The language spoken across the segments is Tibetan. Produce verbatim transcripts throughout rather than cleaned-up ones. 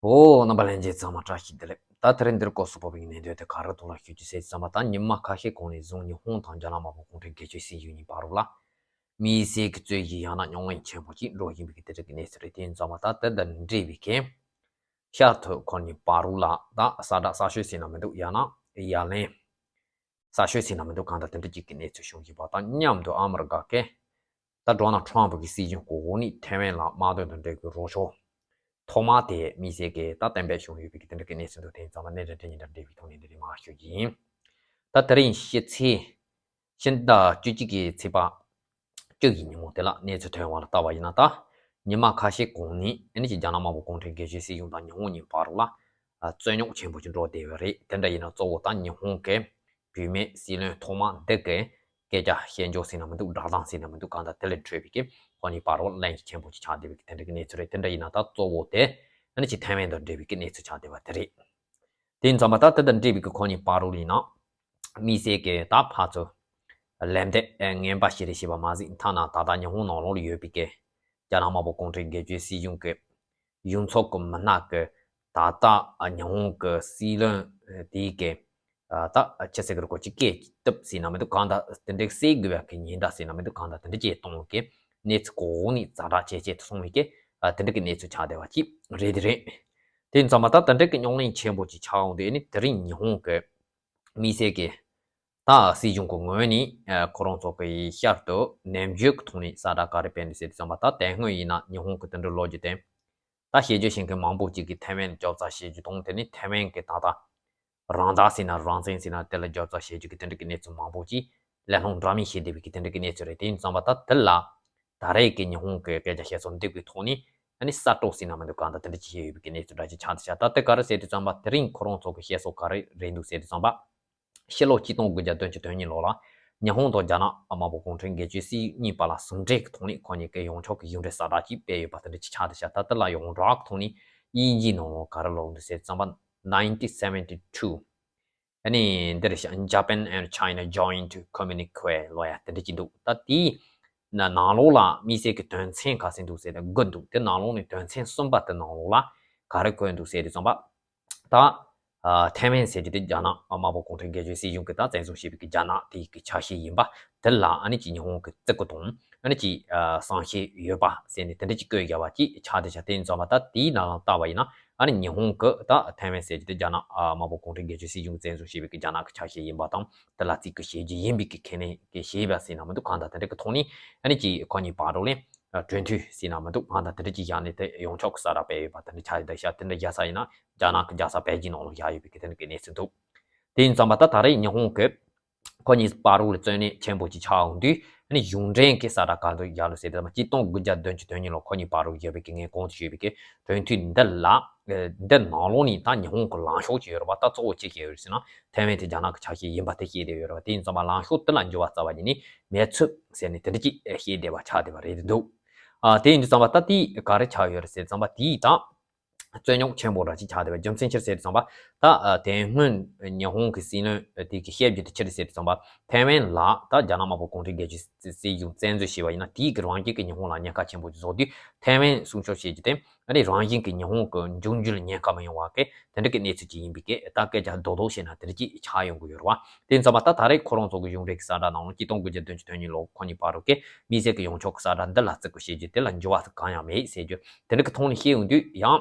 ཨོ། རྣམ་པ་ལྷན་རྒྱས་ཚང་མ་བཀྲ་ཤིས་བདེ་ལེགས། ད་དེ་རིང་འདིར་སྐོར་སུ་བབས་པའི་གནད་དོན་དེ་ག་རེ་འདུག་ལ་ཞུ་རྒྱུ་ཟེར་ཙམ་པ། ད་ཉི་མ་ཁ་ཤས་གོང་ནས་བཟུང་ཉི་ཧོང་དང་རྒྱ་ནག་དམར་པོ་གུང་ཁྲན་སྒེར་གཅོད་སྲིད་གཞུང་གཉིས་བར་ལ་དམིགས་བསལ་གྱི་རྩོད་གཞི་ཡང་ན་རྙོག་གླེང་ཆེན་པོ་ཅིག་འགྲོ་བཞིན་པའི་དེ་འདྲ་གི་གནས་ཚུལ་རེད། དེ་ཡིན་ཙམ་པ་ད་དེ་དང་འབྲེལ་བའི་གི་ཤར་ཐོག་ཁོ་གཉིས་བར་ལ་ད་ས་དགྲ་ས་ཤོད་ཟེར་ན་མི་འདུག་ཡང་ན་ཡ་ལན། ས་ཤོད་ཟེར་ན་མི་འདུག་གང་ལྟར་དེ་འདྲ་ཅིག་གི་གནས་ཚུལ་བྱུང་བཞིན་པ་དང་མཉམ་དུ། ཨ་མི་རི་ཀ་གི་ད་ཌོ་ནལ་ཊམ་ཕུ་གི་སྲིད་གཞུང་གི་འོག་ནས་ཐའེ་ཝན་ལ་དམག་དོན་དང་འབྲེལ་བའི་རོགས་སྐྱོར་ཐོག་མ་དེ་དམིགས་བསལ་གྱི་ད་གཏན་འབེབས་བྱུང་ཡོད་པའི་གི་དེ་འདྲ་གི་གནས་ཚུལ་འདུག་དེ་ཡིན་ཙང་མ་གནད་དོན་དེ་གཉིས་དང་འབྲེལ་བའི་ཐོག་ནས་འདི་རིང་མར་ཞུ་རྒྱུ་ཡིན། ད་དེ་རིང་ཕྱི་ཚེས་ཕྱི་ཟླ་བཅུ་གཅིག་གི་ཚེས་པ་བཅུ་ཡི་ཉིན་མོ་དེ་ལ་གནས་ཚུལ་ཐོན་པ་ལ་བལྟས་པ་ཡིན་ན། ད་ཉི་མ་ཁ་ཤས་གོང་ནས་ཨ་ནི་ཅིག་རྒྱ་ནག་དམར་པོ་གུང་ཁྲན་སྒེར་གཅོད་སྲིད་གཞུང་དང་ཉི་ཧོང་གཉིས་བར་ལ་རྩོད་རྙོག་ཆེན་པོ་ཅིག་འགྲོ་བསྡད་ཡོད་རེད། དེ་འདྲ་ཡིན་ན་གཙོ་བོ་ད་ཉི་ཧོང་གི་བུད་མེད་སྲིད་བློན་ཐོག་མ་འདི་གི་སྐད་ཆ་བཤད་འཇོག་ཟེར་ན་མི་འདུག་བསྒྲགས་གཏམ་ཟེར་ན་མི་འདུག་གང་ལྟར་དེ་ལས་འཕྲོས་པའི་གི་ཁོ་གཉིས་བར་ལ་གླེང་གཞི་ཆེན་པོ་ཅིག་ཆགས་བསྡད་པའི་གི་དེ་འདྲ་གི་གནས་ཚུལ་རེད། དེ་འདྲ་ཡིན་ན་ད་གཙོ་བོ་དེ་ཨ་ནི་ཅིག་ཐའེ་ཝན་དང་འབྲེལ་བའི་གི་གནས་ཚུལ་ཆགས་བསྡད་པ་དེ་རེད། དེ་ཡིན་ཙམ་པ་ད་དེ་དང་འབྲེལ་བའི་གི་ཁོ་གཉིས་བར་ལ་ཡིན་ན་དམིགས་བསལ་གྱི་ད་ཕར་ཚུར་ལན་འདེབས་ངན་པ་ཞིག་རེད་ཞེས་པ་མ་ཟད། ཐ་ན་ད་ལྟ་ཉི་ཧོང་ནང་ལོགས་ལ་ཡོད་པའི་གི་རྒྱ་ནག་དམར་པོ་གུང་ཁྲན་སྒེར་གཅོད་སྲིད་གཞུང་གི་གཞུང་ཚབ་ཀྱི་མི་སྣ་གི་ད་ལྟ་ཉི་ཧོང་གི་སྲིད་བློན་དེའི་གི་ད་ཆི་ཟེར་གི་རེད། ཁོ་ཅིག་སྐད་བཏབ་ཟེར་ན་མི་འདུག་གང་ལྟར་དེ་འདྲའི་བསད་དགོས་པའི་གི་ཉེན་བརྡ་ཟེར་ན་མི་འདུག་གང་ལྟར་དེ་འདྲ་ཅིག་གཏོང་བའི་གི་གནས་ཚུལ་གོང་ནས་ཛ་དྲག་ཇེ་ཆེ་དུ་སོང་བའི་གི་དེ་འདྲ་གི་གནས་ཚུལ་ཆགས་བསྡད་པ་ཅིག་རེད། དེ་རེད། དེ་ཡིན་ཙམ་པ་ད་དེ་འདྲ་གི་རྙོག་གླེང་ཆེན་པོ་ཅིག་ཆགས་འོང་དུས་ཨ་ནི་དེ་རིང་ཉི་ཧོང་གི་དམིགས་བསལ་གྱི་ད་སྲིད་གཞུང་གི་ངོས་ནས་ཨ་ཁོ་རང་ཚོ་གི་ཤར་དུ་ནན་བརྗོད་ཀྱི་ཐོག་ནས་གསལ་བསྒྲགས་ག་རེ་སྤེལ་འདུག་ཟེར་དུས་ཙམ་པ། ད་དེ་སྔོན་ཡིན་ན་ཉི་ཧོང་གི་དེ་འདྲ་ལོ་རྒྱུས་དེ་ད་བཤད་རྒྱུ་ཞིག་གི་མང་པོ་ཅིག་གིས་ཐའེ་ཝན་ལ་རྒྱབ་རྩ་བྱེད་རྒྱུ་དང་། དེ་ནས་ཐའེ་ཝན་གི་ད་ལྟ་རང་བདག་ཟེར་ན་རང་བཙན་ཟེར་ན་དེ་ལ་རྒྱབ་རྩ་བྱེད་རྒྱུ་གི་དེ་འདྲ་གི་གནས་ཚུལ་མང་པོ་ཅིག་ལས་སློང་འདྲ་མིན་བྱེད་བསྡད་པའི་གི་དེ་འདྲ་གི་གནས་ཚུལ་རེད། དེ་ཡིན་ཙམ་པ་ད་དེ་ལ་ད་རེས་ཀྱི་ཉི་ཧོང་གི་སྐད་ཆ་བཤད་སྲོལ་འདི་གི་ཐོག་ནས་ཨ་ནི་གསར་གཏོད་ཟེར་ན་མི་འདུག་གང་ལྟར་དེ་འདྲ་ཅིག་བྱས་ཡོད་པའི་གི་གནས་ཚུལ་འདྲ་ཅིག་ཆགས་བསྡད་ཤག་ད་དེ་ག་རེ་ཟེར་དུས་ཙམ་པ་དེ་རིང་ཁོ་རང་ཚོ་གི་བཤད་སྲོལ་ག་རེ་རེད་འདུག་ཟེར་དུས་ཙམ་པ། ཕྱི་ལོ་གཅིག་སྟོང་དགུ་བརྒྱ་བདུན་ཅུ་དོན་གཉིས་ལོ་ལ་ཉི་ཧོང་དང་རྒྱ་ནག་དམར་པོ་གུང་ཁྲན་སྒེར་གཅོད་སྲིད་གཉིས་བར་ལ་ཟུང་འབྲེལ་གྱི་ཐོག་ནས་ཁོ་གཉིས་ཀྱི་ཡོངས་ཁྱབ་ཀྱི་གཞུང་འབྲེལ་གསལ་བསྒྲགས་ཅིག་སྤེལ་ཡོད་པ་དེ་འདྲ་ཅིག་ཆགས་བསྡད་ཤག་ད་དེ་ལ་ཡོངས་གྲགས་ཀྱི་ཐོག་ནས་དབྱིན་ཇིའི་ནང་ལོགས་ག་རེ་ལབ་འདུག་ཟེར་དུས་ཙམ་པ། nineteen seventy two ཨ་ནི་འདི་རེད་ཤག Japan and China joint communique ལབ་ཡ་དེ་འདྲ་ཅིག་འདུག་ད་དེའི་ནང་ལོགས་ལ་དམིགས་བསལ་གྱི་དོན་ཚན་ག་ཚོད་འདུག་ཟེར་ན་དགུ་འདུག་དེ་ནང་ལོགས་ནས་དོན་ཚན་གསུམ་པ་དེ་ནང་ལོགས་ལ་ག་རེ་བཀོད་འདུག་ཟེར་དུས་ཙམ་པ། ད་ཨ་ཐའེ་ཝན་ཟེར་རྒྱུ་དེ་རྒྱ་ནག་དམར་པོ་གུང་ཁྲན་སྒེར་གཅོད་སྲིད་གཞུང་གིས་ད་བཙན་བཟུང་བྱས་པའི་གི་རྒྱ་ནག་དེའི་གི་ཆ་ཤས་ཡིན་པ་དེ་ལ་ཨ་ནི་ཅིག་ཉི་ཧོང་གི་བརྩི་བཀུར་དང་ཨ་ནི་ཅིག་ཨ་བསམ་ཤེས་ཡོད་པ་ཟེར་ནས་དེ་འདྲ་ཅིག་བཀོད་བཞག་པ་ཅིག་ཆགས་བསྡད་ཤག་དེ་ཡིན་ཙམ་པ་ད་དེའི་ནང་ལ་བལྟས་པ་ཡིན་ན་ཨ་ནི་ཉི་ཧོང་གི་ད་ཐའེ་ཝན་ཟེར་རྒྱུ་དེ་རྒྱ་ནག་ཨ་དམར་པོ་གུང་ཁྲན་སྒེར་གཅོད་སྲིད་གཞུང་གིས་བཙན་བཟུང་བྱས་པའི་གི་རྒྱ་ནག་གི་ཆ་ཤས་ཡིན་པ་དང་། དེ་ལ་བརྩི་བཀུར་བྱེད་རྒྱུ་ཡིན་པའི་གི་ཁས་ལེན་གྱི་བྱས་པ་ཟེར་ན་མི་འདུག་གང་ལྟར་དེ་འདྲ་གི་ཐོག་ནས་ཨ་ནི་ཅིག་ཁོ་གཉིས་བར་ལ་ཨ་གྲོས་མཐུན་ཟེར་ན་མི་འདུག་གང་ལྟར་དེ་འདྲ་ཅིག་བཞག་ནས་དེ་ཡོངས་ཁྱབ་ཀྱི་གསལ་བསྒྲགས་སྤེལ་ཡོད་པ་དེ་འདྲ་ཆགས་བསྡད་ཤག་དེ་འདྲ་བཞག་ས་ཡིན་ན་རྒྱ་ནག་གི་རྒྱལ་ས་པེ་ཅིན་ནང་ལ་བཞག་ཡོད་པའི་གི་དེ་འདྲ་གི་གནས་ཚུལ་འདུག་དེ་ཡིན་ཙམ་པ་ད་ད་རེས་ཉི་ཧོང་གི་ཁོ་གཉིས་བར་ལ་རྩོད་གླེང་ཆེན་པོ་ཅིག་ཆགས་འོང་དུས་ཨ་ནི་གཞུང་འབྲེལ་གྱི་གསལ་བསྒྲགས་ག་འདྲ་བརྒྱབ་ལ་ཟེར་དུས་ཙམ་པ་གཅིག་སྟོང་དགུ་བརྒྱ་བདུན་ཅུ་དོན་གཉིས་ལོ་ཁོ་གཉིས་བར་ལ་བཞག་པའི་གི་ངས་གོང་དུ་ཞུས་པའི་གི་གྲོས་མཐུན་འདི་ལ་འདི་ནང་ལོགས་ནས་ད་ཉི་ཧོང་གི་ལངས་ཕྱོགས་ཅིག་ཡོད་རེད་པ། ད་གཙོ་བོ་ཅི་ཞིག་ཡོད་རེད་ཟེར་ན་ཐའེ་ཝན་དེ་རྒྱ་ནག་གི་ཆ་ཤས་ཡིན་པ་དེ་བཤད་བསྡད་ཡོད་རེད་པ། དེ་ཡིན་ཙམ་པ་ལངས་ཕྱོགས་དེ་ལ་འགྱུར་བ་རྩ་བ་ཉིད་ནས་མེད་ཚུལ་ཟེར་ནས་དེ་འདྲ་ཅིག་བཤད་བསྡད་པ་ཆགས་བསྡད་པ་རེད་འདུག་ཨ་དེ་ཡིན་དུས་ཙམ་པ་ད་དེ་ག་རེ་ཆགས་ཡོད་རེད་ཟེར་ཙམ་པ་དེ་ད་རྩོད་རྙོག་ཆེན་པོ་འདྲ་ཅིག་ཆགས་བསྡད་པ་རྒྱུ་མཚན་ཅི་རེད་ཟེར་དུས་ཙམ་པ། ད་ཨ་དེ་སྔོན་ཉི་ཧོང་གི་སྲིད་བློན་དེ་གི་བཤད་རྒྱུ་དེ་ཅི་རེད་ཟེར་དུས་ཙམ་པ། ཐའེ་ཝན་ལ་ད་རྒྱ་ནག་དམར་པོ་གུང་ཁྲན་སྒེར་གཅོད་སྲིད་གཞུང་བཙན་འཛུལ་བྱས་པ་ཡིན་ན་དེའི་གི་རང་བཞིན་གྱི་ཉི་ཧོང་ལ་ཉེན་ཁ་ཆེན་པོ་ཅིག་བཟོ་དུས་ཐའེ་ཝན་སྲུང་སྐྱོབ་བྱེད་རྒྱུ་དེ་ཨ་ནི་རང་བཞིན་གྱི་ཉི་ཧོང་གི་འབྱུང་འགྱུར་ལ་ཉེན་ཁ་མི་ཡོང་བ་གི་དེ་འདྲ་གི་གནས་ཚུལ་ཅིག་ཡིན་པའི་གི་ད་སྐད་ཆ་རྡོག་རྡོག་བཤད་ན་དེ་འདྲ་ཅིག་ཆགས་ཡོང་གི་ཡོད་རེད་པ། དེ་ཡིན་ཙམ་པ་ད་ད་རེས་ཁོ་རང་ཚོ་གི་གཞུང་འབྲེལ་གྱི་གསལ་བསྒྲགས་ནང་ལ་གཅིག་སྟོང་དགུ་བརྒྱ་བདུན་ཅུ་དོན་གཉིས་ལོ་ཁོ་གཉིས་བར་དུ་གི་དམིགས་བསལ་གྱི་ཡོངས་ཁྱབ་ཀྱི་གསལ་བསྒྲགས་འདི་ལ་བརྩི་བཀུར་བྱེད་རྒྱུ་དེ་ལ་འགྱུར་བ་གང་ཡང་མེད་ཟེར་རྒྱུ་དེ་འདྲ་གི་ཐོག་ནས་བཤད་ཡོང་དུས་ཡང་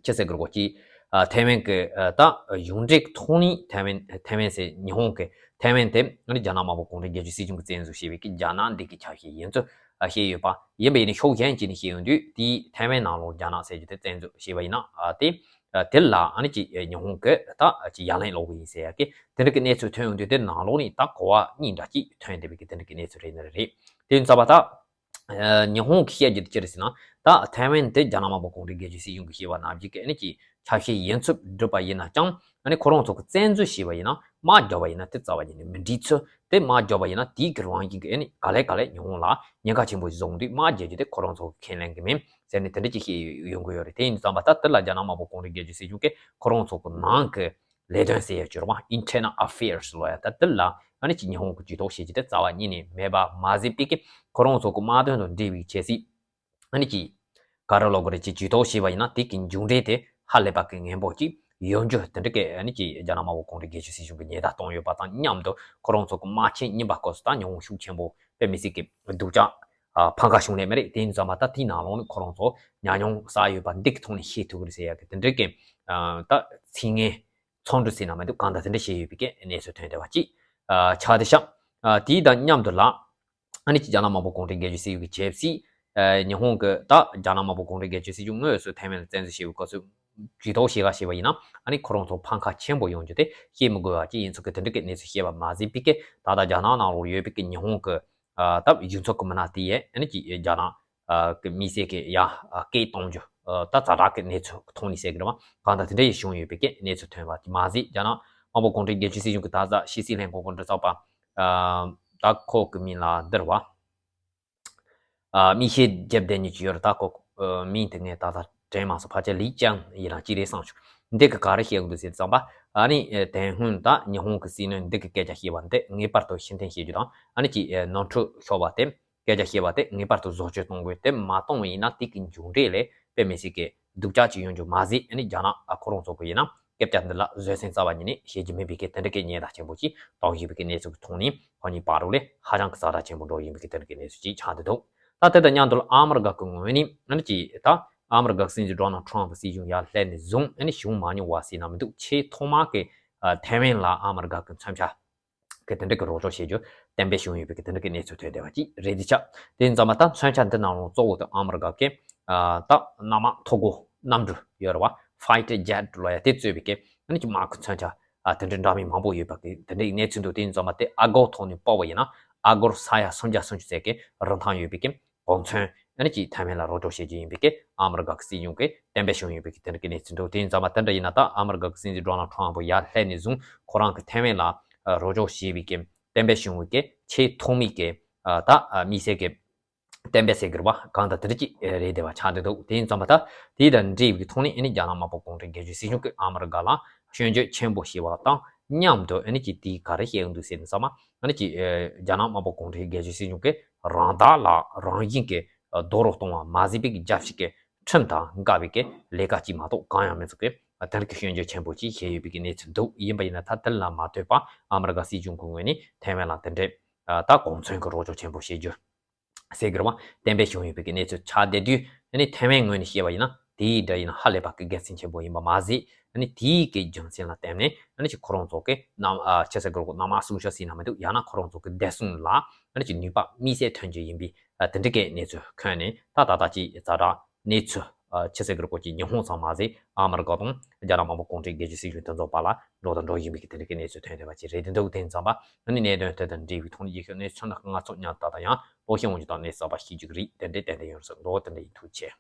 ཅི་ཟེར་དགོས་རེད་གོ་ཅིག་ཨ་ཐའེ་ཝན་གྱི་ཨ་ད་གཞུང་འབྲེལ་གྱི་ཐོག་ནས་ཐའེ་ཝན་ཐའེ་ཝན་ཟེར་ཉི་ཧོང་གི་ཐའེ་ཝན་དེ་ཨ་ནི་རྒྱ་ནག་དམར་པོ་གུང་ཁྲན་རྒྱལ་གཅེས་སྲིད་གཞུང་གིས་བཙན་འཛུལ་བྱས་པའི་གི་རྒྱ་ནག་འདི་གི་ཆ་ཤས་ཡིན་ཚུལ་ཨ་བཤད་ཡོད་པ་ཡིན་པ་ཡིན་ན་ཕྱོགས་གཞན་གཅིག་ནས་བཤད་ཡོང་དུས་དེའི་ཐའེ་ཝན་ནང་ལོགས་རྒྱ་ནག་ཟེར་རྒྱུ་དེ་བཙན་འཛུལ་བྱས་པ་ཡིན་ན་ཨ་དེ་ཨ་དེ་ལ་ཨ་ནི་ཅིག་ཨ་ཉི་ཧོང་གི་ད་ཅིག་ཡ་ལན་སློག་གི་ཡིན་ཟེར་ཡ་གི་དེ་འདྲ་གི་གནས་ཚུལ་ཐོན་ཡོང་དུས་དེ་ནང་ལོགས་ནས་ད་གོ་བ་གཉིས་འདྲ་ཅིག་ཐོན་བསྡད་པའི་གི་དེ་འདྲ་གི་གནས་ཚུལ་རེད་ནི་རེད། དེ་ཡིན་ཙམ་པ་ད། ཨ་ཉི་ཧོང་གི་བཤད་རྒྱུ་དེ་ཅི་རེད་ཟེར་ན། ད་ཐའེ་ཝན་དེ་རྒྱ་ནག་དམར་པོ་གུང་ཁྲན་སྒེར་གཅོད་སྲིད་གཞུང་གིས་བཤད་པ་ནང་བཞིན་གྱི་ཨ་ནི་ཅིག་ཆ་ཤས་ཡིན་ཚུལ་བསྒྲུབས་པ་ཡིན་ན་ཅང་ཨ་ནི་ཁོ་རང་ཚོ་གིས་བཙན་འཛུལ་བྱས་པ་ཡིན་ན་དམག་རྒྱབ་པ་ཡིན་ན་དེ་རྩ་བ་ཉིད་ནས་མི་འགྲིག་ཚུལ། དེ་དམག་རྒྱབ་པ་ཡིན་ན་དེའི་གི་རང་བཞིན་གྱི་ཨ་ནི་ག་ལེ་ག་ལེ་ཉི་ཧོང་ལ་ཉེན་ཁ་ཆེན་པོ་ཞིག་བཟོ་འོང་དུས་དམག་རྒྱག་རྒྱུ་དེ་ཁོ་རང་ཚོ་གིས་ཁས་ལེན་གྱི་མིན་ཟེར་ནས་དེ་འདྲ་ཅིག་བཤད་ཡོང་གི་ཡོད་རེད། དེ་ཡིན་དུས་ཙམ་པ་ད་དེ་ལ་རྒྱ་ནག་དམར་པོ་གུང་ཁྲན་སྒེར་གཅོད་སྲིད་གཞུང་གིས་ཁོ་རང་ཚོ་གི་ནང་གི་ལས་དོན་ཟེར་ཡ་ཅིག་ཡོད་རེད་པ། Internal Affairs ལབ་ཡ་ད་དེ་ལ་ཨ་ནི་ཅིག་ཉི་ཧོང་གིས་ཇུས་གཏོགས་བྱེད་རྒྱུ་དེ་རྩ་བ་ཉིད་ནས་མེད་པ་མ་ཟད་པའི་གི་ཁོ་རང་ཚོ་གི་དམག་དོན་དང་འབྲེལ་བའི་ཆབ་སྲིད་ཨ་ནི་ཅིག་ག་རེ་ལབ་དགོས་རེད། ཅིག་ཇུས་གཏོགས་བྱས་པ་ཡིན་ན་དེ་གི་མཇུག་འབྲས་དེ་ ཧ་ལས་པ་གི་ངན་པོ་ཅིག་ཡོང་རྒྱུ་དེ་འདྲ་གི་ཨ་ནི་ཅིག་རྒྱ་ནག་དམར་པོ་གུང་ཁྲན་སྒེར་གཅོད་སྲིད་གཞུང་གི་ཉེན་བརྡ་གཏོང་ཡོད་པ་དང་མཉམ་དུ་ཁོ་རང་ཚོ་གི་དམག་ཆེན་རྙིང་པ་སྐབས་སུ་ད་ཉི་ཧོང་ཤུགས་ཆེན་པོ་དཔེ་མི་སྲིད་ཀྱི་སྡུག་ཅག་ཨ་ཕམ་ཁ་བྱུང་ནས་མ་རེད། དེ་ཡིན་ཙང་མ་ད་དེའི་ནང་ལོགས་ནས་ཁོ་རང་ཚོ་ཉམས་མྱོང་བསགས་ཡོད་པ་འདི་གི་ཐོག་ནས་ཤེས་ཐུབ་ཀྱི་རེད་ཟེར་ཡག་གི་དེ་འདྲ་གི་ཨ་ད་ཚིག་ངན་ཚོགས་འདུ་ཟེར་ན་མི་འདུག་གང་ལྟར་དེ་འདྲ་བྱས་ཡོད་པའི་གི་གནས་ཚུལ་ཐོན་བསྡད་པ་གཅིག་ཨ་ཆགས་བསྡད་ཤག་ཨ་དེའི་དང་མཉམ་དུ་ལ། ཨ་ནི་ཅིག་རྒྱ་ནག་དམར་པོ་གུང་ཁྲན་སྒེར་གཅོད་སྲིད་གཞུང་གི་ཆབ་སྲིད། ཨ་ཉི་ཧོང་གི་ད་རྒྱ་ནག་དམར་པོ་གུང་ཁྲན་སྒེར་གཅོད་སྲིད་གཞུང་དངོས་སུ་ཐའེ་ཝན་ལ་བཙན་འཛུལ་བྱས་པའི་སྐབས་སུ་ཇུས་གཏོགས་བྱེད་ག་བྱས་པ་ཡིན་ན་ཨ་ནི་ཁོ་རང་ཚོ་ཕམ་ཁ་ཆེན་པོ་ཡོང་རྒྱུ་དེ་བཤད་མི་དགོས་པ་ཅིག་ཡིན་ཚུལ་གི་དེ་འདྲ་གི་གནས་ཚུལ་བཤད་པ་མ་ཟད་པའི་གི་ད་ལྟ་རྒྱ་ནག་ནང་ལོགས་ཡོད་པའི་གི་ཉི་ཧོང་གི་ཨ་ད་གཞུང་ཚབ་ཀྱི་མི་སྣ་དེ་ཡས་ཨ་ནི་ཅིག་རྒྱ་ནག་ཨ་གི་མི་སེར་གི་ཡ་ཨ་སྐད་གཏོང་རྒྱུ་ཨ་ད་ཛ་དྲག་གི་གནས་ཚུལ་གི་ཐོག་ནས་ཟེར་གི་རེད་བ། གང་ལྟར་དེ་འདྲ་ཡི་བྱུང་ཡོད་པའི་གི་གནས་ཚུལ་ཐོན་པ་དེ་མ་ཟད་རྒྱ་ནག་དམར་པོ་གུང་ཁྲན་སྒེར་གཅོད་སྲིད་གཞུང་གི་ད་ལྟ་ཕྱི་སྲིད་ལྷན་ཁང་གི་མགྲིན་ཚབ་པ་ཨ་ད་ཁོ་གི་མིང་ལ་འདིར་བ། ཨ་མིག་ཤེལ་རྒྱབ་བསྡད་མཁན་ཅིག་ཡོད་རེད། ད་ཁོ་ཨ་མིང་དེ་ངས་ད་ལྟ་དྲན་མ་སོང་། ཕལ་ཆེར་ལི་ཅང་ཡིན་རང་ཅི་རེད་བསམ་བྱུང་། འདི་གི་ག་རེ་བཤད་ཀྱི་འདུག་ཟེར་ཙམ་པ་ཨ་ནི་ཨ་དེ་སྔོན་ད་ཉི་ཧོང་གི་སྲིད་བློན་འདི་གི་སྐད་ཆ་བཤད་པ་འདི་ངེས་པར་དུ་ཕྱིར་འཐེན་བྱེད་རྒྱུ་དང་ཨ་ནི་ཅིག་ཨ་ནོར་འཁྲུལ་ཤོར་བ་དེ། སྐད་ཆ་བཤད་པ་དེ་ངེས་པར་དུ་བཟོ་བཅོས་གཏོང་དགོས། དེ་མ་གཏོང་བ་ཡིན་ན་དེ་གི་མཇུག་འབྲས་ལས་དཔེ་མི་སྲིད་ཀྱི་སྡུག་ཅག་ཅིག་ཡོང་རྒྱུ་མ་ཟད་ཨ་ནི་རྒྱ་ནག་ཨ་ཁོ་རང་ཚོ་གི་ཡིན་ན་སྐད་ཆ་འདི་ལ་བཟོད་བསྲན་རྩ་བ་ཉིད་ནས་བྱེད་རྒྱུ་མིན་པའི་གི་དེ་འདྲ་གི་ཉེན་བརྡ་ཆེན་པོ་ཅིག་བཏང་བཞིན་པའི་གི་གནས་ཚུལ་གི་ཐོག་ནས་ཁོ་གཉིས་བར་རུ་ལས་ཧ་ཅང་གི་ཛ་དྲག་ཆེན་པོ་འགྲོ་བཞིན་པའི་གི་དེ་འདྲ་གི་གནས་ཚུལ་ཅིག་ཆགས་བསྡད་འདུག་ད་དེ་དང་མཉམ་དུ་ལ་ཨ་མི་རི་ཀ་གི་ངོས་ནས་ཨ་ནི་ཅིག་ད་ཨ་མི་རི་ཀ་གི་སྲིད་འཛིན་ཌོ་ནལ་ཊམ་ཕི་སྲིད་གཞུང་ཡར་སླེབས་ནས་བཟུང་ཨ་ནི་བྱུང་མ་མྱོང་བ་ཟེར་ན་མི་འདུག་ཆེས་ཐོག་མ་གི་ཨ་ཐའེ་ཝན་ལ་ཨ་མི་རི་ཀ་གི་མཚོན་ཆ་གི་དེ་འདྲ་གི་རོགས་སྐྱོར་བྱེད་རྒྱུ་གཏན་འབེབས་བྱུང་ཡོད་པའི་གི་དེ་འདྲ་གི་གནས་ཚུལ་ཐོན་བསྡད་པ་ཅིག་རེད་དེ་ཆགས། དེ་ཡིན་ཙང་མ་ད་མཚོན་ཆ་འདི་ནང་ལོགས་གཙོ་བོ་དེ་ཨ་མི་རི་ཀ་གི་ཨ་ད་གནམ་དམག་ཐོག་སྒོ་གནམ་གྲུ་ཡོད་རེད་བ། ཕའི་ཊར་ཇེ་ཊི་ལབ་ཡ་དེ་གཙོས་པའི་གི་ཨ་ནི་ཅིག་དམག་གི་མཚོན་ཆ་ཨ་དེ་འདྲའི་འདྲ་མིན་མང་པོ་ཡོད་པ་གི་དེ་འདྲའི་གནས་ཚུལ་འདུག་དེ་ཡིན་ཙང་མ་དེ་ཨ་སྒོར་ཐོག་ནས་དཔོག་པ་ཡིན་ན་ཨ་སྒོར་ས་ཡ་སུམ་བརྒྱ་སུམ་ཅུ་ཙམ་གི་རིན་ཐང་ཡོད་པའི་གི་གོ་མཚོན་ཨ་ནི་ཅིག་ཐའེ་ཝན་ལ་རོགས་སྐྱོར་བྱེད་རྒྱུ་ཡིན་པའི་གི་ཨ་མི་རི་ཀ་གི་སྲིད་གཞུང་གིས་གཏན་འབེབས་བྱུང་ཡོད་པའི་གི་དེ་འདྲ་གི་གནས་ཚུལ་འདུག་དེ་ཡིན་ཙང་མ་དེ་འདྲ་ཡིན་ན་ད་ཨ་མི་རི་ཀ་གི་སྲིད་འཛིན་ཌོ་ནལ་ཊམ་ཕི་ཡར་སླེབས་ནས་བཟུང་ཁོ་རང་གི་ཐའེ་ཝན་ལ་རོགས་སྐྱོར་བྱེད་པའི་གི་གཏན་འབེབས་བྱུང་བའི་གི་ཆེས་ཐོག་མའི་གི་ད་དམིགས་བསལ་གི་གཏན་འབེབས་ཟེར་གི་རེད་བ། གང་ལྟར་དེ་འདྲ་ཅིག་རེད་བསྡད་པ་ཆགས་བསྡད་འདུག་དེ་ཡིན་ཙང་མ་ད་དེ་དང་འབྲེལ་བའི་ཐོག་ནས་ཨ་ནི་རྒྱ་ནག་དམར་པོ་གུང་ཁྲན་སྒེར་གཅོད་སྲིད་གཞུང་གིས་ཨ་མི་རི་ཀ་ལ་སྐྱོན་བརྗོད་ཆེན་པོ་བྱས་པ་དང་མཉམ་དུ་ཨ་ནི་ཅིག་དེ་ག་རེ་བཤད་ཀྱི་འདུག་ཟེར་ན་ཚང་མ་ཨ་ནི་ཅིག་ཨ་རྒྱ་ནག་དམར་པོ་གུང་ཁྲན་སྒེར་གཅོད་སྲིད་གཞུང་གིས་རང་བདག་ལ་རང་བཞིན་གྱི་རྡོག་རོལ་གཏོང་བ་མ་ཟད་པའི་རྒྱལ་སྤྱི་གི་ཁྲིམས་དང་འགལ་བའི་གི་ལས་ཀ་གཅིག་མ་གཏོགས་གང་ཡང་མི་འདུག་གི་དེ་འདྲ་གི་སྐྱོན་བརྗོད་ཆེན་པོ་ཅིག་བྱས་ཡོད་པའི་གི་གནས་ཚུལ་འདུག་ཡིན་པ་ཡིན་ན་ད་དེ་ལ་མ་ལྟོས་པར་ཨ་མི་རི་ཀ་སྲིད་གཞུང་གི་ངོས་ནས་ཐའེ་ཝན་ལ་དེ་འདྲའི་ད་གོ་མཚོན་གྱི་རོགས་སྐྱོར་ཆེན་པོ་བྱེད་རྒྱུ་ཟེར་གི་རེད་བ། གཏན་འབེབས་བྱུང་ཡོད་པའི་གི་གནས་ཚུལ་ཆགས་བསྡད་དུས་ཨ་ནི་ཐའེ་ཝན་ངོས་ནས་བཤད་པ་ཡིན་ན་དེའི་འདྲ་ཡིན་ན་ཧ་ལས་པ་གི་དགེ་མཚན་ཆེན་པོ་ཡིན་པ་མ་ཟད་ཨ་ནི་དེའི་གི་རྒྱུ་མཚན་ལ་བརྟེན་ནས་ཨ་ནི་ཅིག་ཁོ་རང་ཚོ་གི་གནམ་ཨ་ཆི་ཟེར་གི་རེད་གོ་གནམ་དམག་སྲུང་ཤག་ཟེར་ན་མི་འདུག་ཡང་ན་ཁོ་རང་ཚོ་གི་བདེ་སྲུང་ལ་ཨ་ནི་ཅིག་ནུས་པ་དམིགས་བསལ་ཐོན་རྒྱུ་ཡིན་པའི་ཨ་དེ་འདྲ་གི་གནས་ཚུལ་ཁོང་ནས་ད་ད་ལྟ་ཅིག་ཛ་དྲག་གནས་ཚུལ་ཨ་ཆི་ཟེར་གི་རེད་གོ་ཅིག་ཉི་ཧོང་ཙམ་མ་ཟད་ཨ་མི་རི་ཀ་དང་རྒྱ་ནག་དམར་པོ་གུང་ཁྲན་སྒེར་གཅོད་སྲིད་གཞུང་དེ་ཚོ་བར་ལ་འགྲོ་དང་འགྲོ་བཞིན་པའི་གི་དེ་འདྲ་གི་གནས་ཚུལ་ཐོན་བསྡད་པ་ཅིག་རེད་དེ་འདུག་དེ་ཙམ་པ་ཨ་ནི་གནད་དོན་དེ་དང་འབྲེལ་བའི་ཐོག་ནས་ཡིག་ཤོག་གནས་ཚུལ་ནི་སྔ་ཚོགས་ཉར་ད་ད་ཡང་ལོ་ཤས་སྔོན་གྱི་ཐོག་ནས་གསར་པ་ཤེས་རྒྱུ་གི་རེད། དེ་འདྲའི་ཏན་ཏན་ཡོང་རེད་ཟེར་འདུག་དེ་འདྲ་ཡིན། ཐུགས་རྗེ་ཆེ།